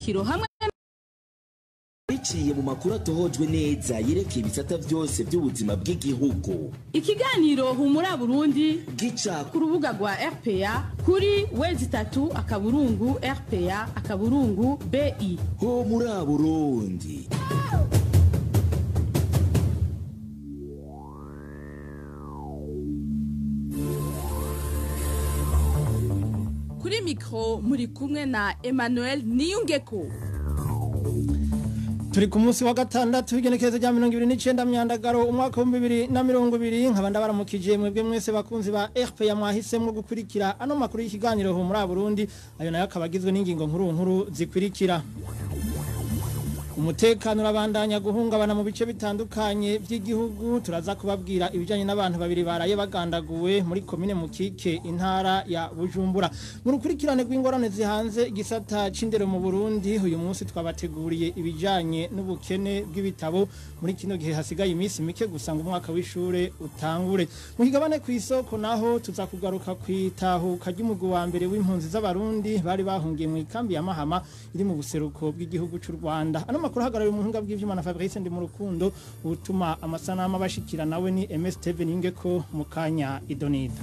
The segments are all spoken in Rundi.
Kiro hamwe Biciye mu makuru atohojwe neza yerekeye ibisata vyose by'ubuzima bw'igihugu. Ikiganiro Humura Burundi gica ku rubuga rwa RPA kuri w3.rpa.bi. Humura Burundi. Kuri mikro muri kumwe na Emmanuel Niyungeko. Turi ku munsi wa gatandatu w'igenekerezo rya 2029 myandagaro umwaka wa 2020, nkaba ndabaramukije mwebwe mwese bakunzi ba RPA mwahisemwo gukurikira ano makuru y'ikiganiro Humura Burundi, ayo nayo akaba agizwe n'ingingo nkuru nkuru zikurikira. Umutekano urabandanya guhungabana mu bice bitandukanye by'igihugu, turaza kubabwira ibijanye n'abantu babiri baraye bagandaguwe muri komine Mukike, intara ya Bujumbura. Mu rukurikirane rw'ingorane zihanze igisata c'indero mu Burundi, uyu munsi twabateguriye ibijanye n'ubukene bw'ibitabo muri kino gihe hasigaye iminsi mike gusa ngo umwaka w'ishure utangure. Mu kigabane kw'isoko naho tuza kugaruka kwitahuka ry'umugwi wa mbere w'impunzi z'Abarundi bari bahungiye mu ikambi ya Mahama iri mu buseruko bw'igihugu c'u Rwanda. Ano makuru hagarariye umuhinga bw'ivyuma na Fabrice ndi mu rukundo, utuma amasanamu abashikira nawe ni MS TV Ningeko mukanya idonida.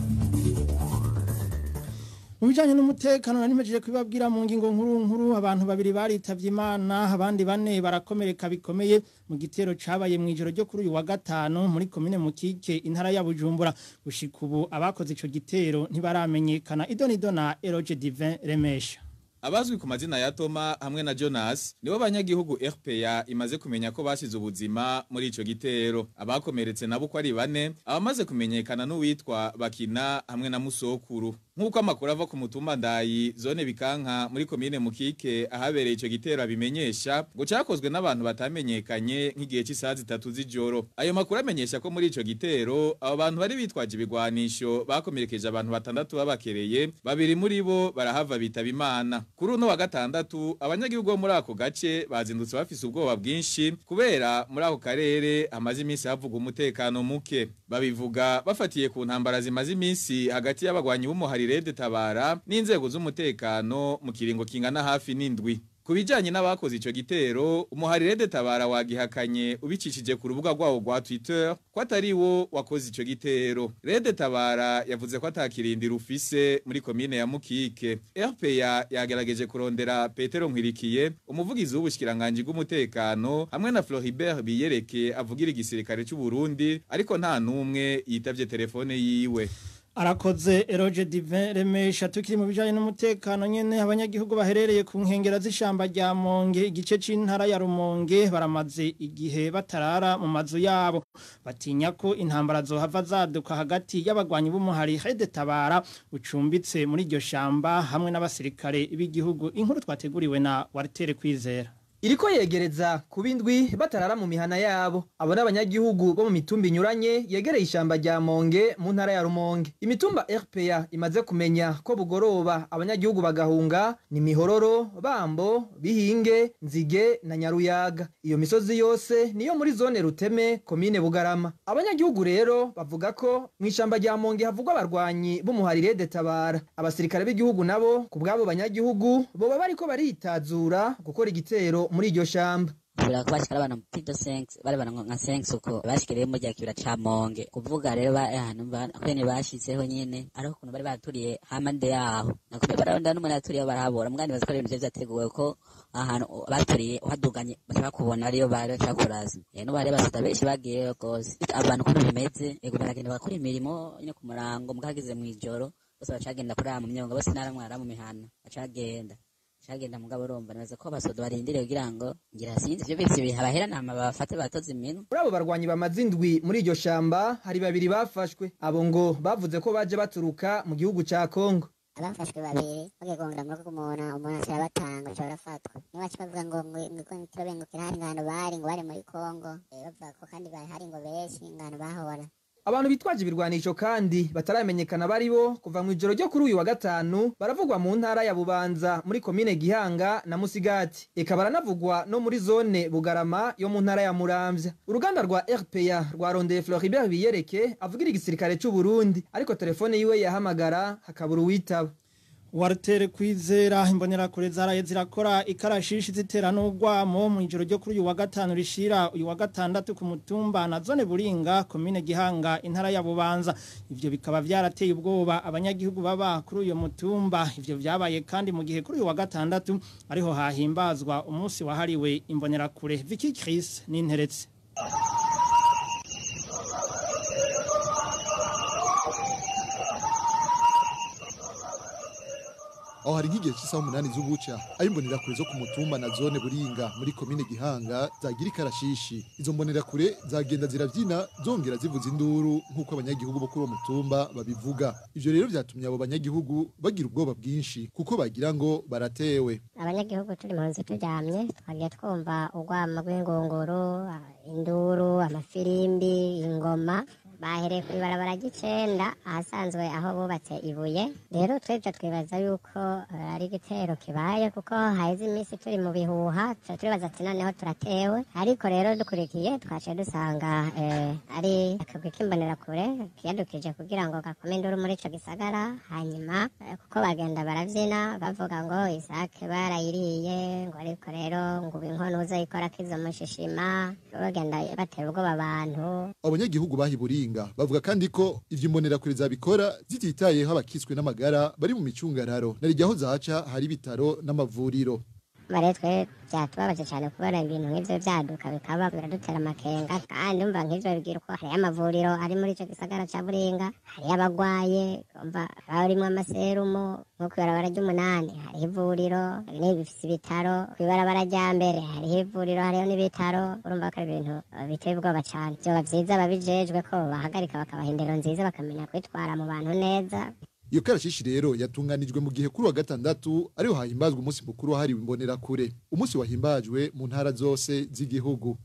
Mu bijanye n'umutekano nari mpejeje kubibabwira mu ngingo nkuru nkuru, abantu babiri baritavye Imana abandi bane barakomereka bikomeye mu gitero cabaye mu ijoro ryo kuri uyu wa gatanu muri komine Mukike, intara ya Bujumbura. Gushika ubu abakoze ico gitero ntibaramenyekana. Idonido na Eroge Divin Remesha. Abazwi ku mazina ya Toma hamwe na Jonas nibo banyagihugu RPA imaze kumenya ko bashize ubuzima muri ico gitero. Abakomeretse nabo ko ari bane, abamaze kumenyekana n'uwitwa Bakina hamwe na Musokuru. Nk'uko amakuru ava ku mutumba Ndayi, zone Bikanka muri komine Mukike ahabereye ico gitero abimenyesha, ngo cakozwe n'abantu batamenyekanye nk'igihe c'isaha 3 z'ijoro. Ayo makuru amenyesha ko muri ico gitero abo bantu bari bitwaje ibigwanisho bakomerekeje abantu batandatu babakereye, babiri muri bo barahava bitaba Imana. Kuri uno wa gatandatu abanyagihugu bo muri ako gace bazindutse bafise ubwoba bwinshi kubera muri ako karere hamaze iminsi havugwa umutekano muke. Babivuga bafatiye ku ntambara zimaze iminsi hagati y'abagwanyi b'umuhari Red Tabara n'inzego z'umutekano mu kiringo kingana hafi n'indwi. Ku bijanye n'abakoze ico gitero, umuhari Red Tabara wagihakanye ubicishije ku rubuga rwawo rwa Twitter ko atari wo wakoze ico gitero. Red Tabara yavuze ko atakirindi rufise muri komine ya Mukike. RPA yagerageje kurondera Petero Nkwirikiye, umuvugizi w'ubushikiranganje bw'umutekano, hamwe na Floribert Biyereke avugira igisirikare c'u Burundi, ariko nta numwe yitavye telefone yiwe. Arakoze Eroge Divin Remesha. Tukiri mu bijanye n'umutekano nyene, abanyagihugu baherereye ku nkengera z'ishamba rya Monge, igice c'intara ya Rumonge, baramaze igihe batarara mu mazu yabo, batinya ko intambara zohava zaduka hagati y'abagwanyi b'umuhari Red Tabara ucumbitse muri iryo shamba hamwe n'abasirikare b'igihugu. Inkuru twateguriwe na Walter Kwizera. Iriko yegereza kubindwi batarara mu mihana yabo. Abo n'abanyagihugu bo mu mitumba inyuranye yegereye ishamba rya Monge mu ntara ya Rumonge. Imitumba RPA imaze kumenya ko bugoroba abanyagihugu bagahunga ni Mihororo, Bambo, Bihinge, Nzige na Nyaruyaga. Iyo misozi yose niyo muri zone Ruteme, komine Bugarama. Abanyagihugu rero bavuga ko mu ishamba rya Monge havugwa abarwanyi b'umuhari Red Tabara. Abasirikare b'igihugu nabo ku bwabo banyagihugu boba bariko baritazura gukora igitero muri iryo shamba. Kubera ko bashikara abantu pito 5 bari bana nka 5 uko bashikiriye mu rya kibira ca Monge, kuvuga rero ahantu kwene bashizeho nyene ariko kuntu bari baturiye hamande yaho nakubye baronda n'umuntu aturiye barahabora mugandi bazikora ibintu vyateguwe ko ahantu baturiye uhaduganye bashaka kubona ariyo bari cakuraza no bare basata benshi bagiye gose abantu kuntu bimeze ego baragenda bakora imirimo nyene ku murango mugahageze mwijoro bose bacagenda kurara mu myonga bose naramwara mu mihana bacagenda chagenda mugabo urumva naza ko basodo barindire kugira ngo ngira sinzi ivyo bivyo bihabahera nama bafate batoze iminwe. Muri abo barwanyi bamaze indwi muri iryo shamba hari babiri bafashwe, abo ngo bavuze ko baje baturuka mu gihugu ca Kongo. Abafashwe babiri bagiye kongera muri kumubona umuntu aca batanga aca barafatwa, niba baca bavuga ngo ngo kirabengukira hari ingano bari ngo bari muri Kongo, bavuga ko kandi bari hari ngo benshi ingano bahora. Abantu bitwaje ibirwanisho kandi bataramenyekana baribo kuva mu ijoro ryo kuri uyu wa gatanu baravugwa mu ntara ya Bubanza muri komine Gihanga na Musigati, eka baranavugwa no muri zone Bugarama yo mu ntara ya Muramvya. Uruganda rwa RPA rwarondeye Floribert Biyereke avugira igisirikare c'u Burundi, ariko telefone yiwe yahamagara hakabura uwitaba. Walter Kwizera imbonerakure zaraye zirakora ikarashishi zitera n'urwamo mu ijoro ryo kuri uyu wa gatanu rishira uyu wa gatandatu ku mutumba na zone Buringa komine Gihanga intara ya Bubanza. Ivyo bikaba vyarateye ubwoba abanyagihugu baba kuri uyu mutumba. Ivyo vyabaye kandi mu gihe kuri uyu wa gatandatu ariho hahimbazwa umunsi wahariwe imbonerakure. Vicky Chris n'interetse. Aho hari nk'igihe cy'isaha 8 z'ubuca aho imbonerakure zo ku mutumba na zone Buringa muri komine Gihanga zagira ikarashishi. Izo mbonerakure zagenda zirabyina zongera zivuza induru nk'uko abanyagihugu bo kuri uwo mutumba babivuga. Ivyo rero vyatumye abo banyagihugu bagira ubwoba bwinshi kuko bagira ngo baratewe. Abanyagihugu turi mu nzu turyamye twagiye twumva urwamo rw'ingunguru, induru, amafirimbi, ingoma. Bahereye ku ibarabara ry'icenda ahasanzwe aho bubatse ibuye. Rero twebwe twibaza yuko ari igitero kibaye kuko haheze iminsi turi mu bihuha, turibaza ati noneho turatewe. Ariko rero dukurikiye twaciye dusanga ari akagwi k'imbonerakure kiyadukije kugira ngo gakome induru muri ico gisagara. Hanyuma kuko bagenda baravyina bavuga ngo isake barayiriye, ngo ariko rero ngo inkono uzoyikorako izo mushishima, bagenda batera ubwoba abantu. Abanyagihugu bahi Buringa bavuga kandi ko ivyo imbonerakure zabikora zititayeho abakiswe n'amagara bari mu micungararo, narirya aho zaca hari ibitaro n'amavuriro. Twe byatubabaje cyane kubona ibintu nk'ivyo vyaduka bikaba biradutera amakenga. Kandi umva nk'ivyo bibwira ko hariyo amavuriro ari muri ico gisagara ca Buringa, hariyo abagwaye, umva barimwo amaserumo. Nko kw'ibarabara ry'umunani hariho ivuriro n'ibifise ibitaro, kw'ibarabara rya mbere hariho ivuriro hariho n'ibitaro. Urumva ko ari ibintu biteye ubwoba cane. Vyoba vyiza ababijejwe ko bahagarika bakabaha indero nziza, bakamenya kwitwara mu bantu neza. Iyo karashishi rero yatunganijwe mu gihe kuri wa gatandatu ariho hahimbazwa umunsi mukuru wahariwe imbonerakure, umunsi wahimbajwe mu ntara zose z'igihugu.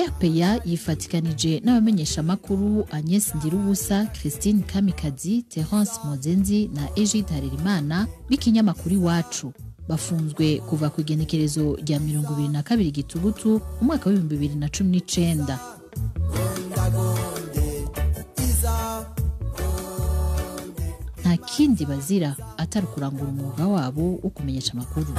RPA yifatikanije n'abamenyeshamakuru Agnes Ndirubusa, Christine Kamikazi, Terence Mozenzi na Egide Harerimana b'ikinyamakuru Iwacu. Bafunzwe kuva ku igenekerezo rya 22 Gitugutu umwaka wa 2019. Nta kindi bazira atari kurangura umwuga wabo wo kumenyesha amakuru.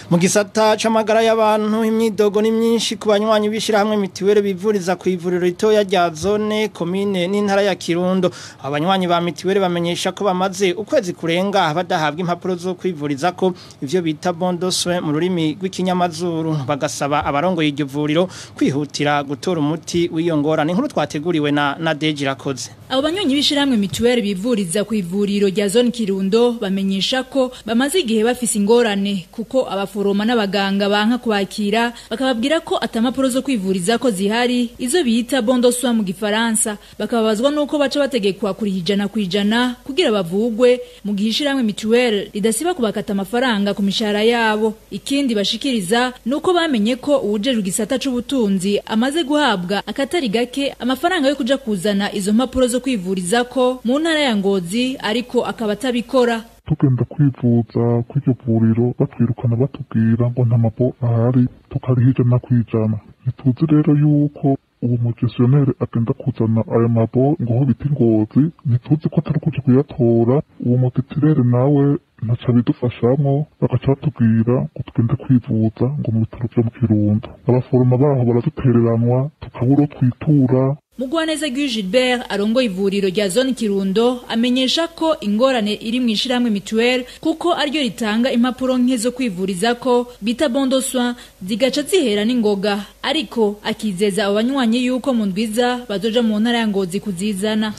Mu gisata c'amagara y'abantu imyidogo ni myinshi ku banywanyi b'ishirahamwe mitiwere bivuriza ku ivuriro ritoya rya zone komine n'intara ya Kirundo. Abanywanyi ba mitiwere bamenyesha ko bamaze ukwezi kurenga badahabwa impapuro zo kwivuriza ko ivyo bita bon de soins mu rurimi rw'ikinyamazuru, bagasaba abarongoye iryo vuriro kwihutira gutora umuti w'iyo ngorane. Inkuru twateguriwe na Nadege Irakoze. Abo banywanyi b'ishirahamwe mitiwere bivuriza ku ivuriro rya zone Kirundo bamenyesha ko bamaze igihe bafise ingorane kuko abaforoma n'abaganga banka kubakira, bakababwira ko atamapuro zo kwivuriza ko zihari, izo bita bon de soins mu gifaransa. Bakababazwa nuko baca bategekwa kuri 100% kugira bavugwe, mu gihe ishirahamwe mituwere ridasiba kubakata amafaranga ku mishahara yabo. Ikindi bashikiriza nuko bamenye ko uwujejwe igisata c'ubutunzi amaze guhabwa akatari gake amafaranga yo kuja kuzana izo mpapuro zo kwivuriza ko mu ntara ya Ngozi, ariko akaba atabikora. Tugenda kwivuza kw'iryo vuriro batwirukana batubwira ngo nta mabo ahari, tukariha 100%. Ntituzi rero yuko uwo mugestionnaire agenda kuzana ayo mabo ngo aho bita Ngozi, ntituzi ko atari kuja kuyatora. Uwo mutitirere nawe ntaca bidufashamwo, bagaca batubwira ngo tugende kwivuza ngo mu bitaro vyo mu Kirundo. Abaforoma baho baradutereranwa tukabura uwo twitura. Mugwaneza Guy Gilbert arongoye ivuriro rya zone Kirundo amenyesha ko ingorane iri mu ishirahamwe mituwere kuko aryo ritanga impapuro nke zo kwivuriza ko bita bon de soins zigaca zihera n'ingoga, ariko akizeza abo banywanyi yuko mu ndwiza bazoja mu ntara ya Ngozi kuzizana.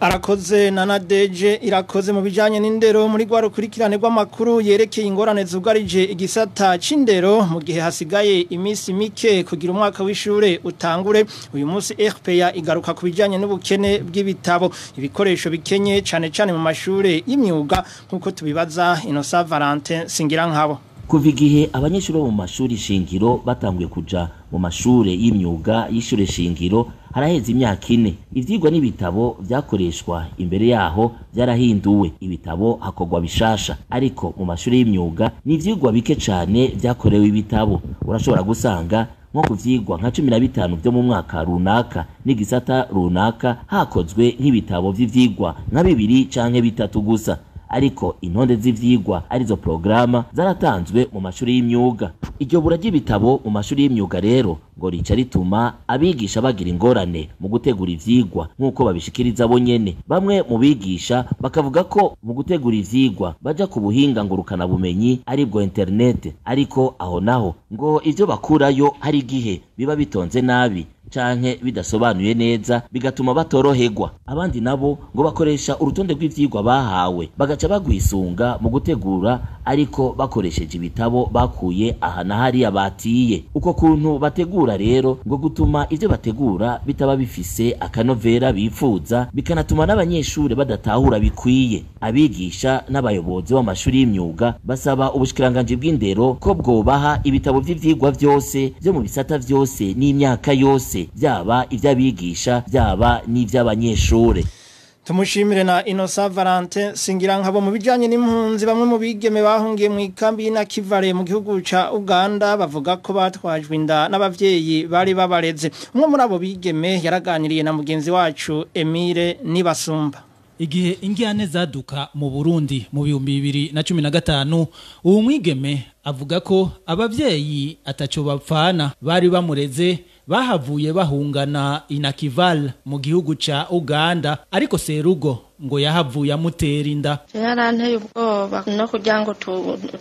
Arakoze na Nadeje Irakoze. Mu bijanye n'indero muri gwa rukurikirane rw'amakuru yerekeye ingorane zugarije igisata c'indero mu gihe hasigaye iminsi mike kugira umwaka w'ishure utangure, uyu munsi RPA igaruka ku bijanye n'ubukene bw'ibitabo, ibikoresho bikenye cane cane mu mashure y'imyuga, nkuko tubibaza Innocent Valentin Singirankabo. Kuva igihe abanyeshuri bo mu mashuri shingiro batanguye kuja mu mashure y'imyuga y'ishure shingiro haraheze imyaka 4. Ivyigwa n'ibitabo vyakoreshwa imbere yaho vyarahinduwe, ibitabo hakorwa bishasha, ariko mu mashuri y'imyuga ni ivyigwa bike cane vyakorewe ibitabo. Urashobora gusanga nko kuvyigwa nka 15 vyo mu mwaka runaka n'igisata runaka hakozwe nk'ibitabo vy'ivyigwa nka 2 canke 3 gusa, ariko intonde z'ivyigwa arizo programa zaratanzwe mu mashuri y'imyuga. Iryo bura ry'ibitabo mu mashuri y'imyuga rero ngo rica rituma abigisha bagira ingorane mu gutegura ivyigwa nk'uko babishikiriza bo nyene. Bamwe mu bigisha bakavuga ko mu gutegura ivyigwa baja ku buhinga ngurukana bumenyi aribwo internet, ariko aho naho ngo ivyo bakurayo hari igihe biba bitonze nabi canke bidasobanuye neza bigatuma batoroherwa. Abandi nabo ngo bakoresha urutonde rw'ivyigwa bahawe bagaca bagwisunga mu gutegura, ariko bakoresheje ibitabo bakuye aha na hariya batiye. Uko kuntu bategura rero ngo gutuma ivyo bategura bitaba bifise akanovera bifuza, bikanatuma n'abanyeshuri badatahura bikwiye. Abigisha n'abayobozi b'amashuri y'imyuga basaba ubushikiranganji bw'indero ko bwobaha ibitabo vy'ivyigwa vyose vyo mu bisata vyose n'imyaka yose, byaba ivy'abigisha byaba n'ivy'abanyeshure. Tumushimire na Innocent Valentin Singirankabo. Mu bijanye n'impunzi, bamwe mu bigeme bahungiye mu ikambi y'Inakivale mu gihugu ca Uganda bavuga ko batwajwe inda n'abavyeyi bari babareze. Umwe muri abo bigeme yaraganiriye na mugenzi wacu Emile Nibasumba. Igihe ingiyane zaduka mu Burundi mu 2015, uwo mwigeme avuga ko abavyeyi ataco bapfana bari bamureze bahavuye bahungana Inakival mu gihugu ca Uganda, ariko serugo ngo yahavuye amutera inda. Yaranteye ubwoba no kugira ngo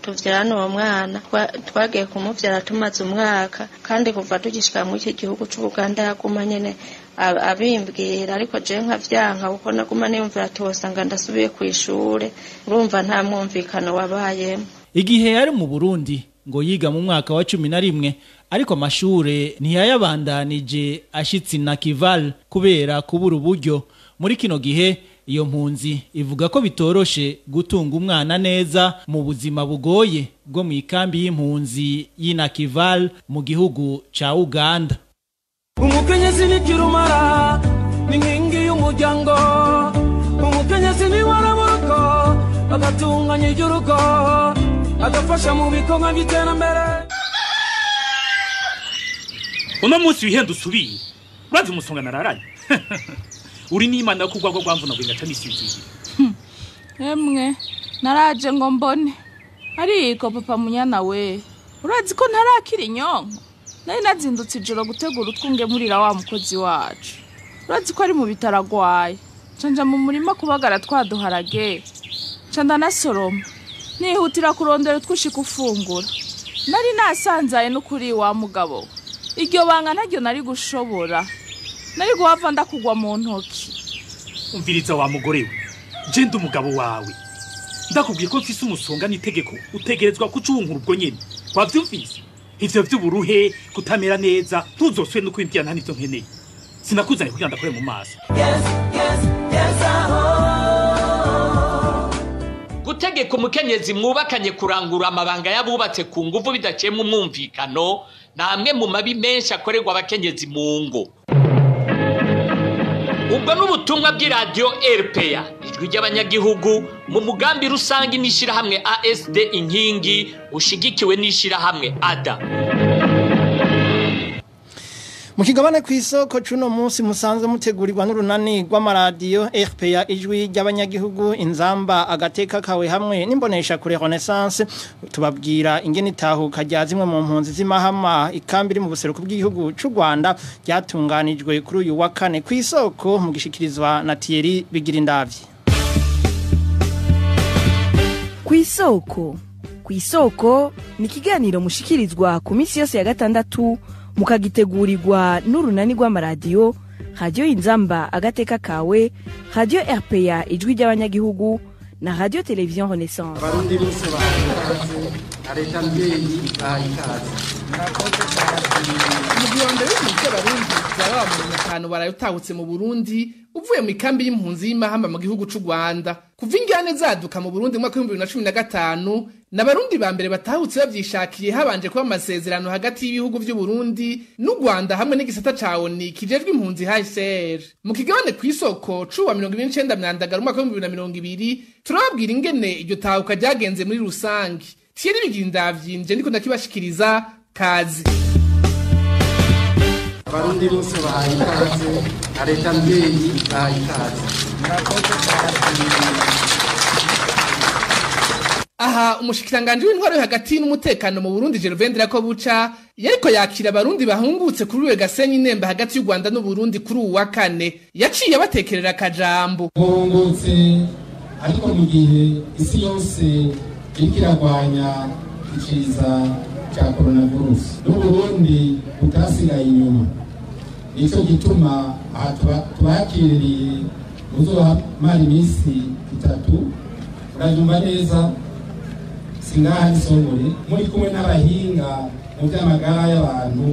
tuvyarane uwo mwana. Twagiye kumuvyara tumaze umwaka, kandi kuva tugishika muri iki gihugu c'Uganda yaguma nyene abimbwira, ariko je nkavyanka kuko naguma niyumvira ati wosanga ndasubiye kw'ishure. Urumva nta mwumvikano wabayemo. Igihe yari mu Burundi ngo yiga mu mwaka wa 11, ariko amashure ntiyayabandanije ashitsi na Kival kubera kubura uburyo. Muri kino gihe iyo mpunzi ivuga ko bitoroshe gutunga umwana neza mu buzima bugoye bwo mu ikambi y'impunzi y'Inakival mu gihugu ca Uganda. Umukenyezi ni kirumara, ni nkingi y'umuryango. Umukenyezi ni waraburuko, agatunganya iby'urugo, agafasha mu bikorwa by'iterambere. Uno munsi wihenda usubiye urazi umusonga nararanye uri n'Imana ko ugwagwa rwamvuna ngo ingaca nisinziriye. Emwe naraje ngo mbone, ariko papa munyana we urazi ko ntarakira inyonko. Nari nazindutse ijoro gutegura utwunge murira wa mukozi wacu, urazi ko ari mu bitaro agwaye. Nca mu murima kubagara twaduharage, nca ndanasoroma nihutira kurondera utwushika ufungura. Nari nasanzaye n'ukuri wa mugabo, iryo banga ntaryo nari gushobora, nari guhava ndakugwa mu ntoki. Umviriza wa mugore we, je ndi umugabo wawe, ndakubwiye ko mfise umusonga n'itegeko, utegerezwa kucunkura ubwo nyene. Wavyumvise? Ivyo vy'uburuhe kutamera neza ntuzoswe no kwimbwira nta nivyo nkeneye. Sinakuzanye kugira ndakore mu maso. Yes, yes, yes, Gutegeka umukenyezi mwubakanye kurangura amabanga y'abubatse ku nguvu bidaciyemwo umwumvikano ni amwe mu mabi menshi akorerwa abakenyezi mu ngo. Ubwo n'ubutumwa bw'iradiyo RPA ijwi ry'abanyagihugu mu mugambi rusange n'ishirahamwe ASD Inkingi ushigikiwe n'ishirahamwe ADA. Mu kigabane kw'isoko cuno munsi musanzwe mutegurirwa n'urunani rw'amaradiyo RPA ijwi ry'abanyagihugu, Inzamba agateka kawe hamwe n'imbonesha kure Renaissance, tubabwira ingene itahuka rya zimwe mu mpunzi z'imahama ikambi iri mu buseruko bw'igihugu c'u Rwanda ryatunganijwe kuri uyu wa kane kw'isoko, mu gishikirizwa na Thierry Bigirindavyi. Kw'isoko kw'isoko ni ikiganiro mushikirizwa ku minsi yose ya gatandatu, mukagitegurirwa n'urunani rw'amaradiyo Radio Inzamba agateka kawe, Radio RPA ijwi ry'abanyagihugu na Radio Television Renaissance. Abarundi bose bahaye na leta mvyeyi bahaye ikaze. Mu gihombe w'impunzi z'Abarundi baba mu 5 barayutahutse mu Burundi uvuye mu ikambi y'impunzi y'Imahamba mu gihugu c'u Rwanda. Kuva ingane zaduka mu Burundi mu mwaka wa 2015, N'abarundi ba mbere batahutse bavyishakiye habanje kuba amasezerano hagati y'ibihugu vy'u Burundi n'u Rwanda hamwe n'igisata ca ONU kijejwe impunzi HCR. Mu kigabane kw'isoko cuwa 29 Myandagaro umwaka wa 2020 turababwira ingene iryo tahuka ryagenze muri rusangi. Thierry Bigindavyi nje ndiko ndakibashikiriza kazi. Abarundi bose bahaye ikaze, na leta mvyeyi bahaye ikaze. Aha umushikiranganje w'intwaro yo hagati n'umutekano mu Burundi Gervain Ndirakobuca yariko yakira abarundi bahungutse kuri we Gasenyi Nemba hagati y'u Rwanda n'u Burundi kuri uwa kane. Yaciye abatekerera akajambo. Bahungutse ariko mu gihe isi yose iriko iragwanya ikiza cya coronavirus, n'Uburundi butasigaye inyuma. Nico gituma aha tubakiriye muzohamara iminsi 3. Urabyumva neza, singaha nisongore muri kumwe n'abahinga mu by'amagara y'abantu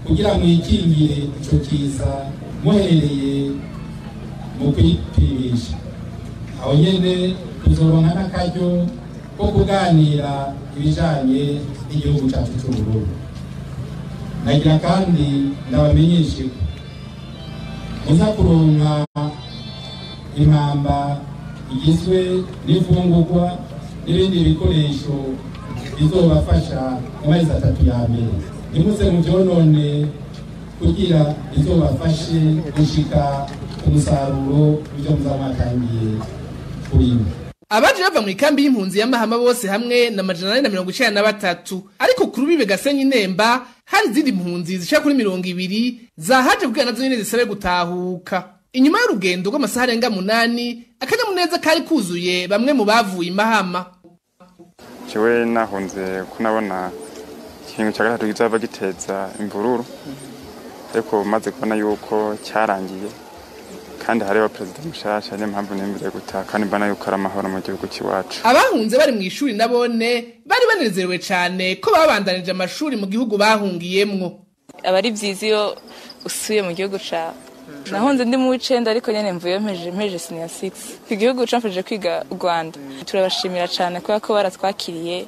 kugira mwikingire ico kiza muhereye mu kwipimisha. Aho nyene tuzoronka n'akaryo ko kuganira ibijanye n'igihugu cyacu c'Uburundi. Nagira kandi ndabamenyeshe ko muza kuronka impamba igizwe n'imfungurwa n'ibindi bikoresho bizobafasha mu mezi 3 ya mbere. Nimuze muvyonone kugira bizobafashe gushika ku musaruro w'ivyo muzaba mwatangiye kurima. Abaje bava mu ikambi y'impunzi ya Mahama bose hamwe na 493, ariko kuri bibe Gasenyi Nemba hari izindi mpunzi zishika kuri 20 zahaje kugira nazo nyene zisabe gutahuka. Inyuma y'urugendo rw'amasaha arenga 8 akanyamuneza kari kuzuye bamwe mu bavuye i Mahama. Jewe nahunze ko nabona ikintu cya gatatu kizava giteza imvururu, ariko maze kubona yuko cyarangiye kandi hariho perezida mushasha, niyo mpamvu nimbere gutaha kandi mbana yuko ari amahoro mu gihugu c'iwacu. Abahunze bari mu ishuri nabone bari banezerewe cane ko babandanije amashuri mu gihugu bahungiyemwo. Abari vyiza iyo usuye mu gihugu cawe. Nahunze ndi mu w'icenda ariko nyene mvuye mpeje senior 6. Igihugu camfashije kwiga Rwanda. Turabashimira cane kubera ko baratwakiriye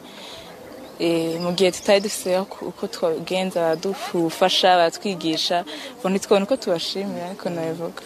mu gihe tutari dufise uko twagenza, baradufasha, baratwigisha, bo ntitwabona uko tubashimira ariko nabivuga.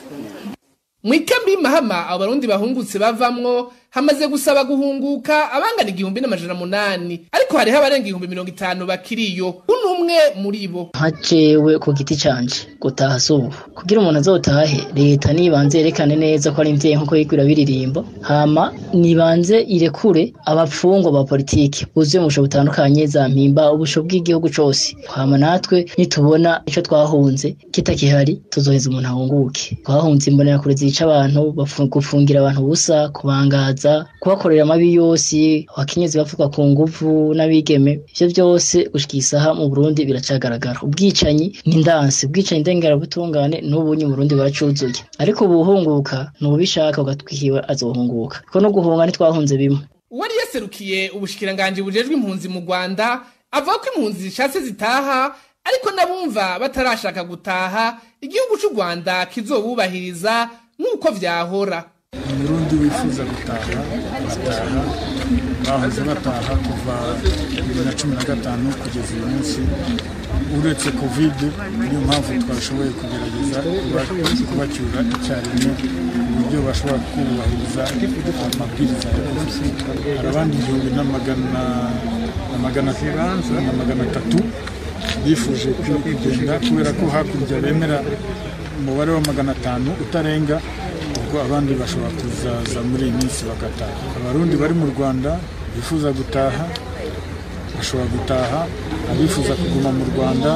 Mu ikambi y'Imahama abo barundi bahungutse bavamwo hamaze gusaba guhunguka abangana 1800, ariko hariho abarenga 50,000 bakiriyo. Unumwe muri bo: nka jewe ku giti canje gutaha si ubu. Kugira umuntu azotahe, leta nibanze yerekane neza ko ari imvyeyi nkuko yiriko irabiririmba, hama nibanze irekure abapfungwa ba politiki buzuye mu busho butandukanye, za mpimba, ubusho bw'igihugu cose. Hama natwe nitubona ico twahunze kitakihari tuzoheza umuntu ahunguke. Twahunze imbonerakure zica abantu, gufungira abantu ubusa, kubangaza, kubakorera amabi yose, abakenyezi bavuga ku nguvu n'abigeme. Ivyo vyose gushika isaha mu Burundi biracagaragara. Ubwicanyi ni ndanse, ubwicanyi ndengerabutungane n'ubunye mu Burundi baracuzuye. Ariko ubuhunguka n'ubishaka ugatwihiwe azohunguka. Kuko no guhunga ntitwahunze bimwe. Uwari yaserukiye ubushikiranganje bujejwe impunzi mu Rwanda avuga ko impunzi zishatse zitaha, ariko nabumva batarashaka gutaha igihugu c'u Rwanda kizobubahiriza nk'uko vyahora. Umurundi wifuza gutaha bataha, bahoze bataha kuva 2015 kugeza uyu munsi. Uretse Covid niyo mpamvu twashoboye kugerageza kubacyura icyarimwe ku buryo bashobora kubahiriza amabwiriza ya Covid. Hari abandi 1300 bifuje kugenda kubera ko hakurya bemera umubare wa 500 utarenga, ubwo abandi bashobora kuzaza muri iyi minsi bagataha. Abarundi bari mu Rwanda bifuza gutaha bashobora gutaha, abifuza kuguma mu Rwanda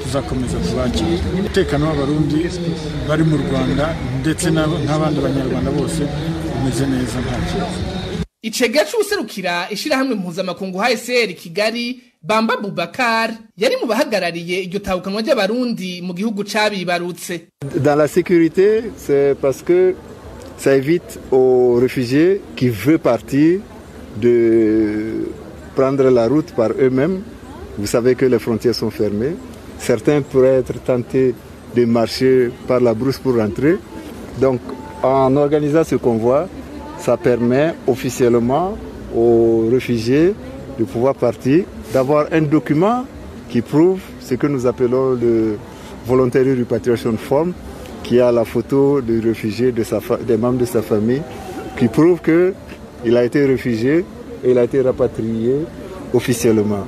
tuzakomeza kubakira. Umutekano w'abarundi bari mu Rwanda ndetse n'abandi banyarwanda bose umeze neza nta kibazo. Icega c'uwuserukira ishirahamwe mpuzamakungu HCR Kigali Bamba Boubacar yari mu bahagarariye iryo tahukanwa ry'abarundi mu gihugu cabibarutse. Dans la sécurité, c'est parce que ça évite aux réfugiés qui veulent partir de prendre la route par eux-mêmes. Vous savez que les frontières sont fermées. Certains pourraient être tentés de marcher par la brousse pour rentrer. Donc, en organisant ce convoi, ça permet officiellement aux réfugiés de pouvoir partir, d'avoir un document qui prouve ce que nous appelons le Voluntary Repatriation Form, qui a la photo du réfugié, des membres de sa famille, qui prouve qu'il a été réfugié et il a été rapatrié officiellement.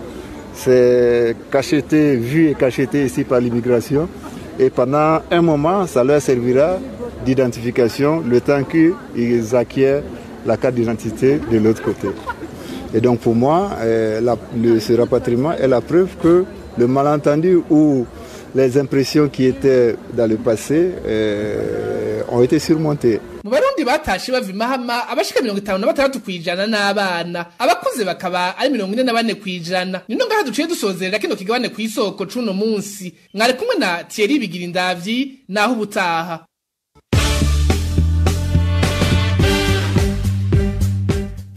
C'est cacheté, vu et cacheté ici par l'immigration. Et pendant un moment, ça leur servira d'identification le temps qu'ils acquièrent la carte d'identité de l'autre côté. Et donc pour moi, ce rapatriement est la preuve que le malentendu ou les impressions qui étaient dans le passé ont été surmontées. Mu Barundi batashe bava Imahama, abashika 56% n'abana, abakuze bakaba ari 44%. Nino ngaha duciye dusozerera kino kigabane kw'isoko c'uno munsi. Mwari kumwe na Thierry Bigirindavyi, naho ubutaha.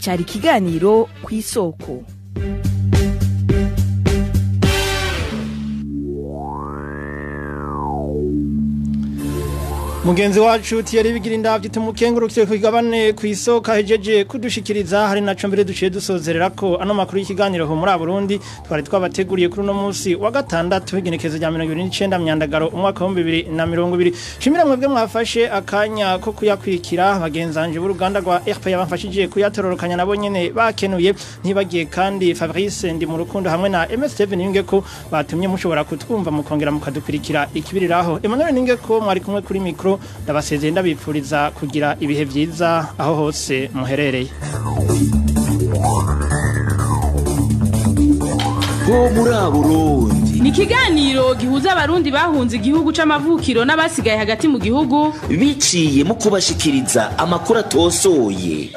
Cari ikiganiro kw'isoko. Mugenzi wacu Thierry Bigirindavyi tumukengurukire kugabane kw'isoko ahejeje kudushikiriza, hari naco mbere duciye dusozerera ko ano makuru y'ikiganiro ho muri Burundi twari twabateguriye kuri uno munsi wa gatandatu igenekezo rya 2029 myandagaro umwaka wa 2020. Shimira mwebwe mwafashe akanya ko kuyakwikira, bagenzanje b'uruganda rwa RP yabafashije kuyatororokanya nabo nyene bakenuye, ntibagiye kandi Fabrice ndi mu rukundo hamwe na MS Steven Ningeko batumye mushobora kutwumva mukongera mukadukwirikira ikibiriraho. Emmanuel Ningeko mwari kumwe kuri mikro, ndabasezeye ndabipfuriza kugira ibihe vyiza aho hose muherereye. Bo muri Burundi ni ikiganiro gihuza abarundi bahunze igihugu c'amavukiro n'abasigaye hagati mu gihugu biciye mu kubashikiriza amakuru atosoye.